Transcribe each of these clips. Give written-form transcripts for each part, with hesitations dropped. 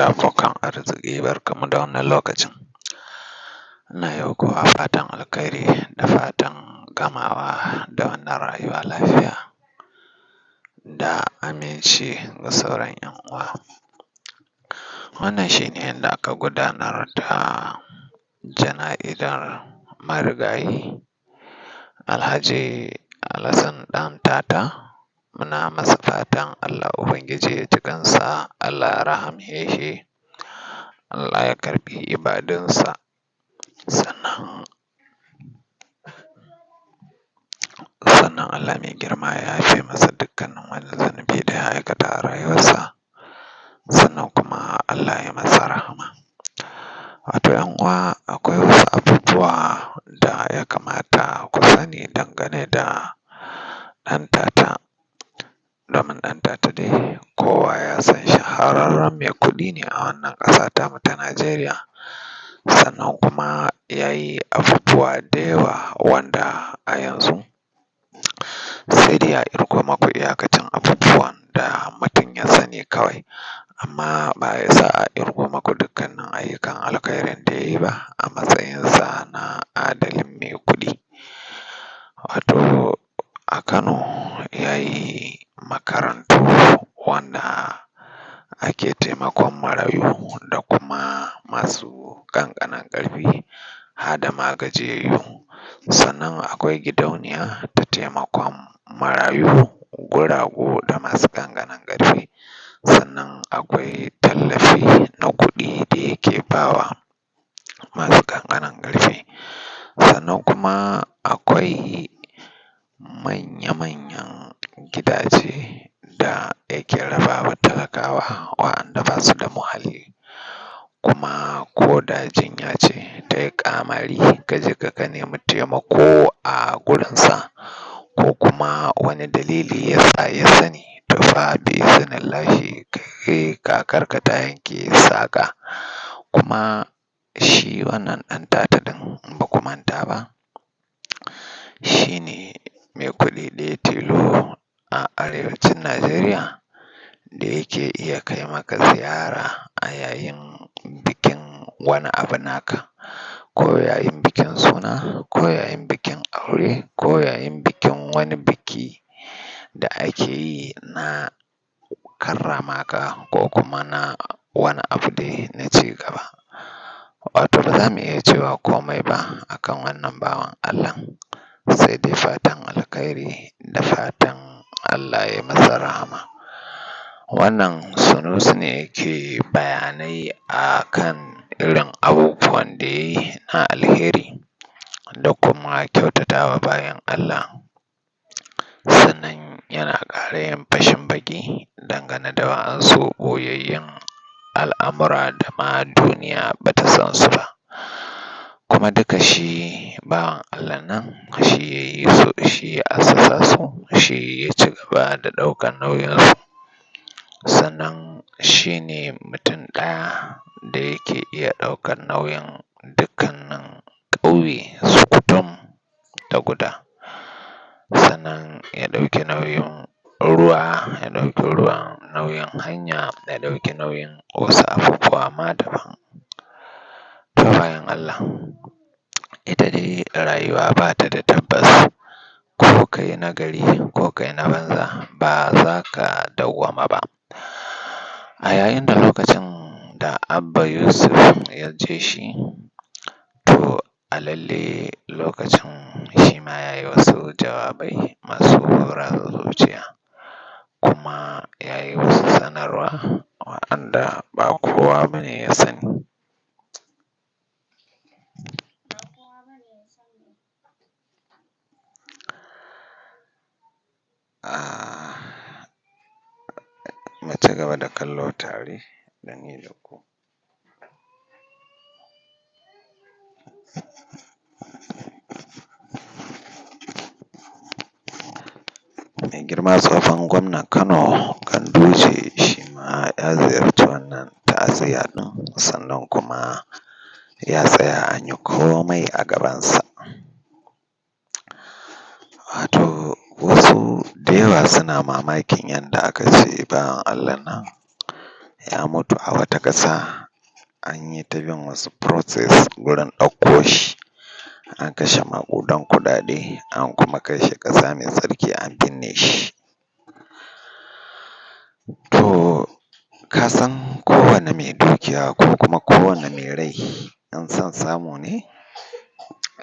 da abokan arziƙi, barkanmu da wannan lokacin. Ina yi wa kowa fatan alheri da fatan gamawa da wannan rayuwa lafiya da aminci ga sauran ‘yan uwa. Wannan shi ne yanda aka gudanar da jana'izar marigayi Alhaji Alhassan Ɗantata, muna masa fatan Allah ubangiji ya ji ƙansa, Allah ya rahamshe shi, Allah ya karɓi ibadunsa, sannan Allah mai girma ya yafe masa dukkanin wani zunubi da ya aikata a rayuwarsa, sannan kuma Allah ya masa rahama. Wato ‘yan uwa akwai wasu abubuwa da ya kamata ku sani dangane da Ɗantata, domin Ɗantata dai kowa ya san shahararren mai kuɗi ne a wannan ƙasa tamu ta Najeriya, sannan kuma ya yi abubuwa da yawa wanda a yanzu sai dai a ƙirgo maku iyakacin abubuwan da mutum ya sani kawai, amma ba a isa a ƙirgo maku dukkanin ayyukan alkhairin da ya yi ba a matsayinsa na adalin mai kuɗi. Wato a Kano ya yi makarantu wanda ake taimakon marayu da kuma masu ƙanƙanin ƙarfi har da ma gajiyayyu. Sannan akwai gidauniya ta taimakon marayu, guragu da masu ƙanƙanin ƙarfi. Sannan akwai tallafi na kuɗi da yake ba wa masu ƙanƙanin ƙarfi. Sannan kuma akwai manya-manyan gidaje da yake rabawa talakawa waɗanda basu da muhalli, kuma ko da jinya ce ta yi ƙamari ka je ka nemi taimako a gurinsa ko kuma wani dalili ya sa ya sani, to fa bi'iznillahi kai kakarka ta yanke saƙa. Kuma shi wannan Ɗantata ɗin in baku manta ba shi ne mai kuɗi ɗaya tilo a arewacin Najeriya da yake iya kai maka ziyara a yayin bikin wani abu naka, ko yayin bikin suna, ko yayin bikin aure, ko yayin bikin wani biki da ake yi na karrama ka ko kuma na wani abu dai na cigaba. Wato ba za mu iya cewa komai ba akan wannan bawan Allahn sai dai fatan alheri da fatan Allah ya yi masa rahama. Wannan Sunusi ne yake bayanai akan irin abubuwan da ya yi na alheri da kuma kyautata wa bayin Allah, sannan yana ƙara yin fashin baƙi dangane da waɗansu ɓoyayyun al'amura da ma duniya ba ta san su ba. Kuma duka shi bawan Allahn nan shi ya yi su, shi ya assasa su, shi ya cigaba da ɗaukan nauyinsu, sannan shi ne mutum ɗaya da yake iya ɗaukan nauyin dukkanin ƙauye sukutum da guda, sannan ya ɗauki nauyin ruwa, ya ɗauki nauyin hanya, ya ɗauki nauyin wasu abubuwa ma daban. To bayin Allah, ita dai rayuwa ba ta da tabbas, ko kai na gari ko kai na banza ba za ka dawwama ba. A yayin da lokacin da Abba Yusuf ya je shi, to a lalle lokacin shi ma ya yi wasu jawabai masu ratsa zuciya, kuma ya yi wasu sanarwa waɗanda ba kowa ba ne ya sani. Mu cigaba da kallo tare da ni da ku. Mai girma tsohon gwamnan Kano Ganduje shi ma ya ziyarci wannan ta'aziyya ɗin sannan kuma ya tsaya an yi komai a gabansa. Wato wasu da yawa suna mamakin yanda aka ce bawan Allahn nan. Ya mutu a wata ƙasa an yi ta bin wasu process wurin ɗauko shi, an kashe maƙudan kuɗaɗe an kuma kai shi ƙasa mai tsarki an binne shi. To ka san kowane mai dukiya ko kuma kowane mai rai in son samu ne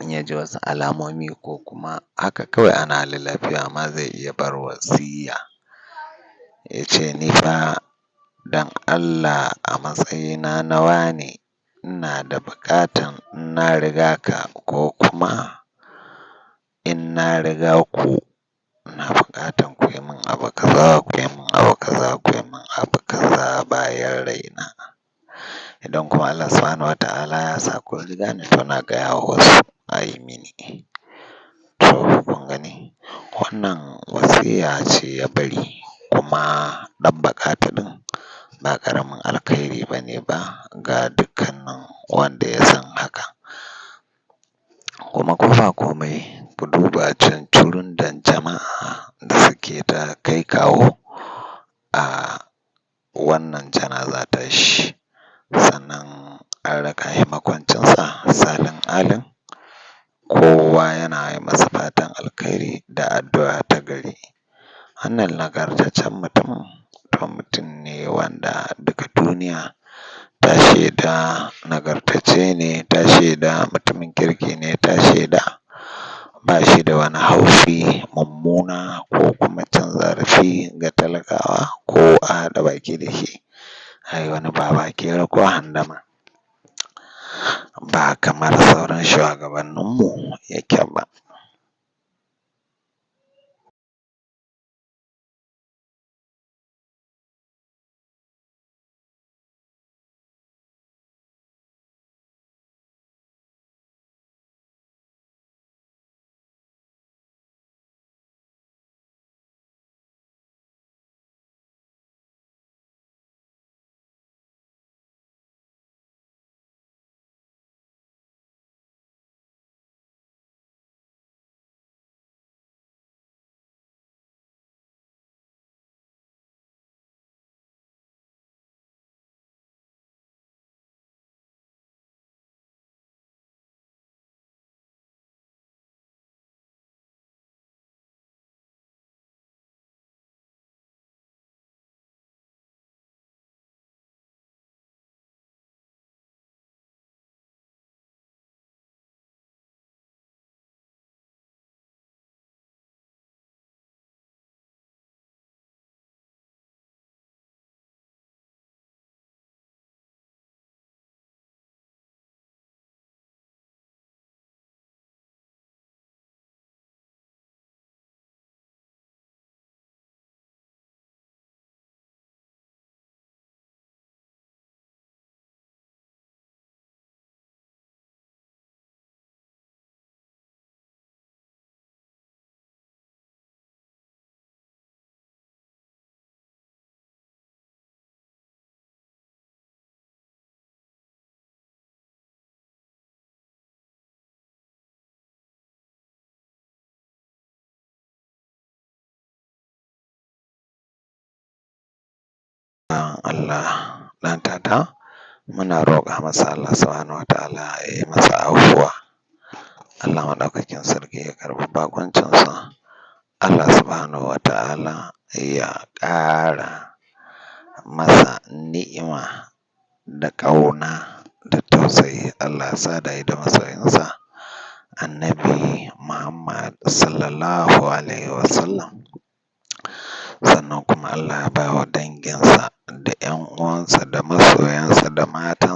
in ya ji wasu alamomi ko kuma haka kawai ana halin lafiya ma zai iya bar wasiyya ya ce ni fa don Allah a matsayina na wane ina da buƙatan in na riga ka ko kuma in na riga ku ina buƙatan ku yi min abu kaza, ku yi min abu kaza, ku yi min abu kaza bayan raina. Idan kuma Allah subhanahu wa ta'ala ya sa kun riga ni to na gaya wa wasu a yi mini. To kun gani wannan wasiyya ce ya bari kuma ɗabbaƙa ta ɗin ba ƙaramin alkairi ba ne ba ga dukkanin wanda ya san haka. Kuma ko ba komai ku duba cincirindon jama'a da suke ta kai kawo a wannan janaza tashi, sannan an raka shi makwancinsa salin alin kowa yana yi masa fatan alkairi da addu'a ta gari. Wannan nagartaccen mutumin to mutum ne wanda duka duniya ta shaida nagartacce ne, ta shaida mutumin kirki ne, ta shaida ba shi da wani haufi mummuna ko kuma cin zarafi ga talakawa ko a haɗa baki da shi a yi wani babakere ko handama, ba kamar sauran shuwagabanninmu yake ba. Bawan Allah Ɗantata muna roƙa masa Allah subhanahu wa ta'ala ya yi masa afuwa, Allah maɗaukakin sarki ya karɓi baƙuncinsa, Allah subhanahu wa ta'ala ya ƙara masa ni'ima da ƙauna da tausayi, Allah ya sada shi da masoyansa Annabi Muhammad sallallahu alaihi wasallam. Sannan kuma Allah ya ba wa danginsa da ‘yan uwansa da masoyansa da matansa.